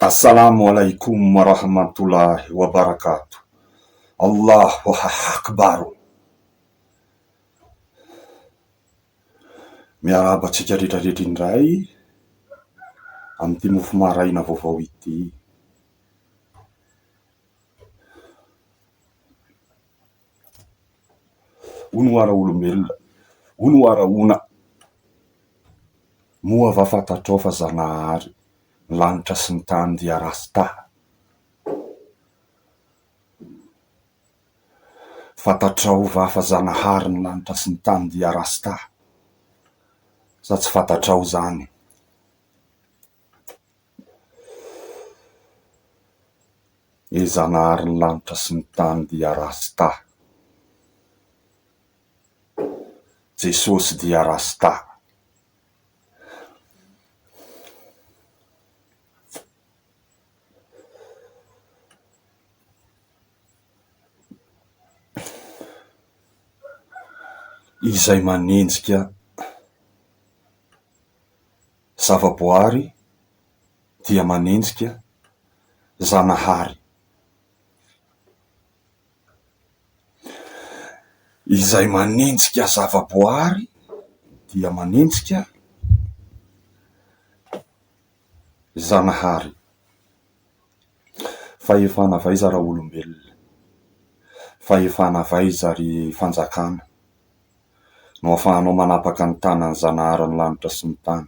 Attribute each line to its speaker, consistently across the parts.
Speaker 1: Assalamo alaikum wa rahmatullahi wa barakatuh. Allahu akbar. Miarahaba antsika rehetra rehetra indray amin'ity mofo maraina vaovao ity. Hono hoa raolombelona, hono hoa rahona, moa va fantatrao fa Zanahary ny lanitra sy ny tany dia Rasta? Fantatrao va fa Zanahary ny lanitra sy ny tany dia Rasta? Sa tsy fantatrao izany? E Zanahary ny lanitra sy ny tany dia Rasta. Jesosy dia Rasta. Izay manenjika zavaboary dia manenjika Zanahary. Izay manenjika zavaboary dia manenjika Zanahary. Fahefana avy aiza raolombelona? Fahefana avy aiza ry fanjakana no ahafahanao manapaka ny tanan'i Zanahary ny lanitra sy ny tany?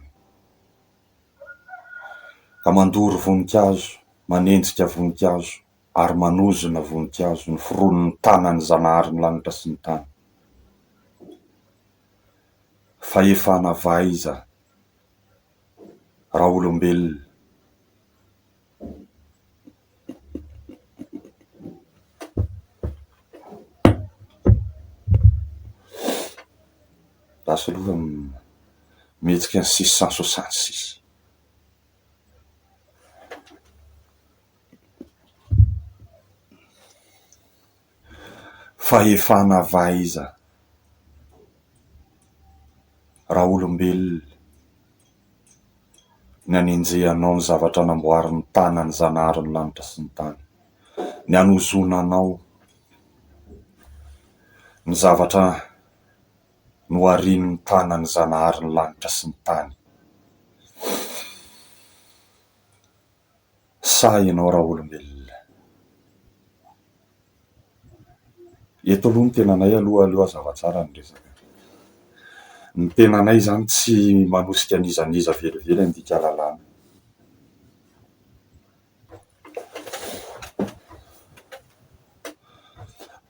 Speaker 1: Ka mandoro voninkazo, manenjika voninkazo ary manozona voninkazo noforonin'ny tanan'i Zanahary ny lanitra sy ny tany. Fahefana avy aiza raolombelona? Lasa aloha mihetsika ny 666. Fahefana avy aiza raolombelona ny hanenjehanao ny zavatra namboarin'ny tanan'ny Zanahary ny lanitra sy ny tany, ny hanozonanao ny zavatra noharian'ny tanan'ny Zanahary ny lanitra sy ny tany. Sahy ianao raolombelona. Eto aloha ny tenanay aloha aleo hazava tsara ny resaka. Ny tenanay izany tsy manosika an'iza n'iza velively handika lalàna.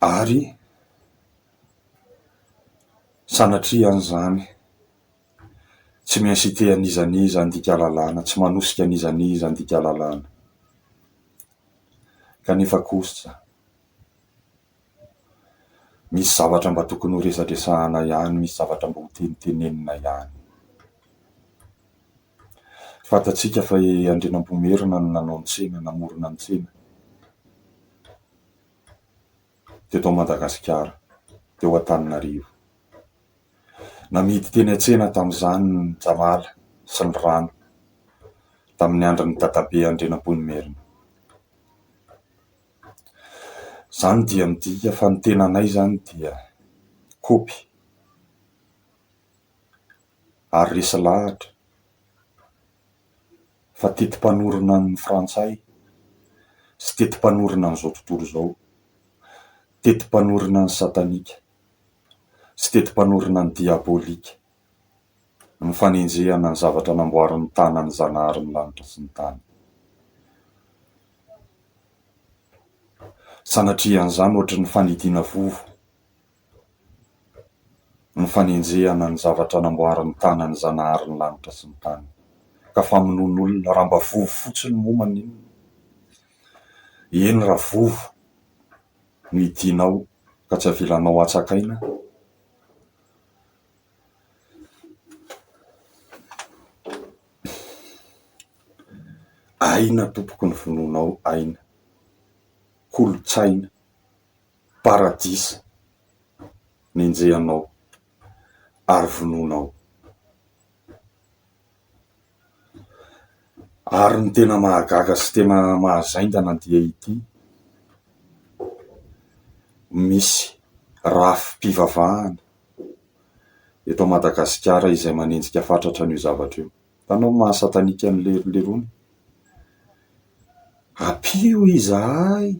Speaker 1: Ary sanatria an'izany tsy mi-inciter an'iza n'iza handika lalàna, tsy manosika an'iza n'iza handika lalàna. Kanefa kosa, misy zavatra mba tokony ho resadresahana ihany, misy zavatra mba ho tenitenenina ihany. Fantatsika fa i Andrianampoinimerina no nanao ny tsena, namorona ny tsena teto Madagasikara, teo Antananarivo. Namidy teny an-tsena tamin'izany ny jamala sy ny rano, tamin'ny andron'i Dadabe Andrianampoinimerina. Izany dia midika fa ny tenanay izany dia kopy ary resy lahatra fa teti-panorona ny frantsay sy teti-panorona an'izao tontolo izao, teti-panorona ny satanika sy teti-panorona ny diabolika, ny fanenjehana ny zavatra namboarin'ny tanan'ny Zanahary ny lanitra sy ny tany. Sanatria an'izany ohatry ny fanidiana vovo ny fanenjehana ny zavatra namboarin'ny tanan'ny Zanahary ny lanitra sy ny tany. Ka famonoan'olona, raha mba vovo fotsiny moa maninona? Eny raha vovo no hidianao ka tsy avelanao hatsakaina. Aina tompoko ny vonoinao aina. Kolontsaina. Paradisa nenjehanao ary vonoinao. Ary ny tena mahagaga sy tena mahazaindana dia ity, misy rafi-pivavahana eto Madagasikara izay manenjika fatratra an'io zavatra io. Hitanao ny maha satanika an'i leroleroa? Ampio izahay!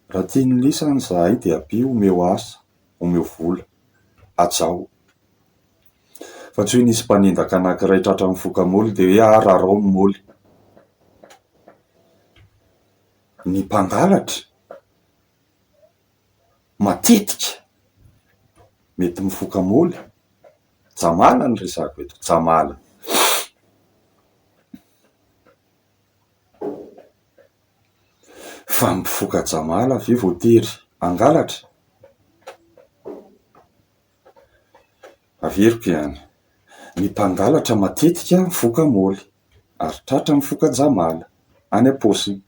Speaker 1: Raha tian'i lisany izahay dia ampio, omeo asa, omeo vola, hajao. Fa tsy hoe nisy mpanendaka anankiray tratra nifoka môly dia hoe ah rarao ny môly. Ny mpangalatra matetika mety mifoka môly, jamala no resahako eto, jamala. Fa mifoka jamala ve voatery hangalatra? Averiko ihany, ny mpangalatra matetika mifoka môly ary tratra mifoka jamala any am-paosiny.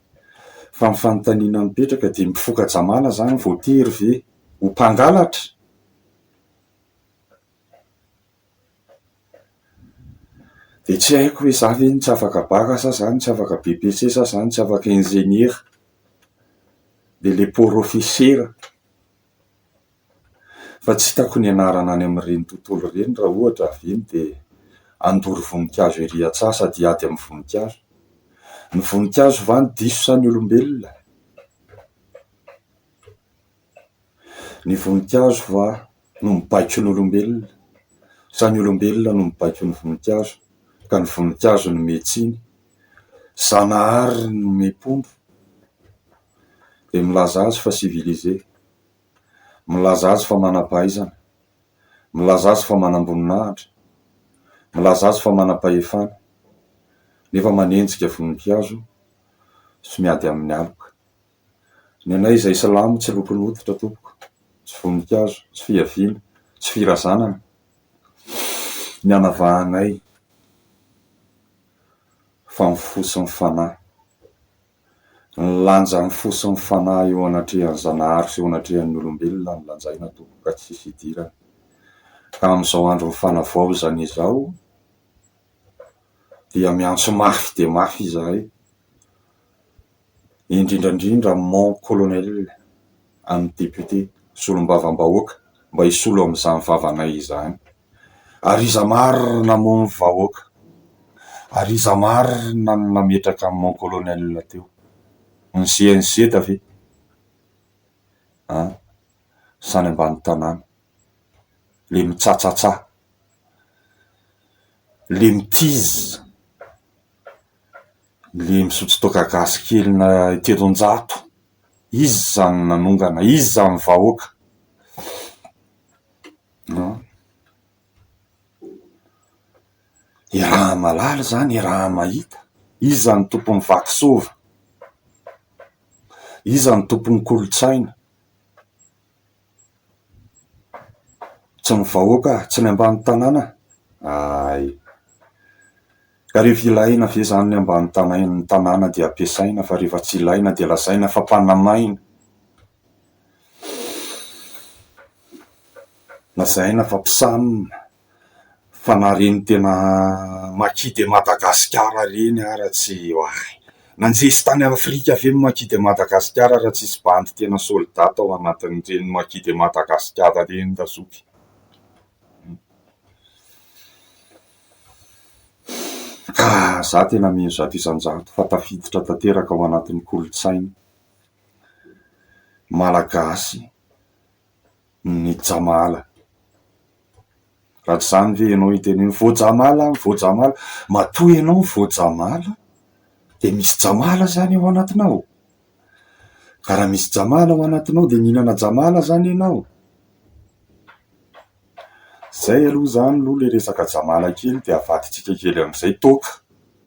Speaker 1: Fa ny fanontaniana mipetraka dia mifoka jamala izany voatery ve ho mpangalatra? Dia tsy haiko hoe za ve no tsy afaka bacc sa za no tsy afaka BEPC sa za no tsy afaka ingénieur dia le porofesera. Fa tsy hitako ny anarana any amin'ireny tontolo ireny raha ohatra avy eny dia handoro voninkazo ery an-tsaha sady hiady amin'ny voninkazo. Ny voninkazo va no diso sa ny olombelona? Ny voninkazo va no mibaiko ny olombelona sa ny olombelona no mibaiko ny voninkazo ka ny voninkazo no miha-tsiny? Zanahary no miha-pomba dia milaza azy fa civilisé. Milaza azy fa manam-pahaizana. Milaza azy fa manam-boninahitra. Milaza azy fa manam-pahefana. Nefa manenjika voninkazo sy miady amin'ny aloka. Ny anay izay silamo tsy lokon'hoditra tompoko, tsy voninkazo, tsy fiaviana, tsy firazanana ny anavahanay fa ny fo sy ny fanahy. Ny lanjan'ny fo sy ny fanahy eo anatrehan'i Zanahary sy eo anatrehan'ny olombelona no lanjaina tompoko ka tsisy idirany. Ka amin'izao andron'ny fanavaozana izao dia miantso mafy dia mafy izahay, indrindra indrindra mon colonel amin'ny député solombavambahoaka mba hisolo amin'izany vavanay izany. Ary iza marina moa ny vahoaka? Ary iza marina no nametraka an'i mon colonel teo? Ny CNZ ve? An? Sa ny ambany tanàna? Le mitsatsatsa? Le mitiz? Le misotro toaka gasy kely na 300? Iza no nanongana? Iza ny vahoaka? An! Iaraha-mahalala izany, iaraha-mahita. Iza no tompon'ny vakisova? Iza no tompon'ny kolontsaina? Tsy ny vahoaka, tsy ny ambany tanàna? Hay! Ka rehefa ilaina ve izany ny ambany tanàna dia ampiasaina fa rehefa tsy ilaina dia lazaina fa mpanamaina? Lazaina fa mpisam fa na reny tena Maquis de Madagascar reny ara tsy oay! Nanjesy tany Afrika ve ny Maquis de Madagascar raha tsisy bandy tena soldat tao anatin'ireny Maquis de Madagascar reny razoky? Ka za tena mino 100% fa tafiditra tanteraka ao anatin'ny kolontsaina malagasy ny jamala. Raha tsy izany ve ianao hiteny hoe voajamala aho, voajamala. Matoa ianao voajamala dia misy jamala izany ao anatinao. Ka raha misy jamala ao anatinao dia mihinana jamala izany ianao. Izay aloha izany aloha ilay resaka jamala kely dia avadintsika kely amin'izay toaka.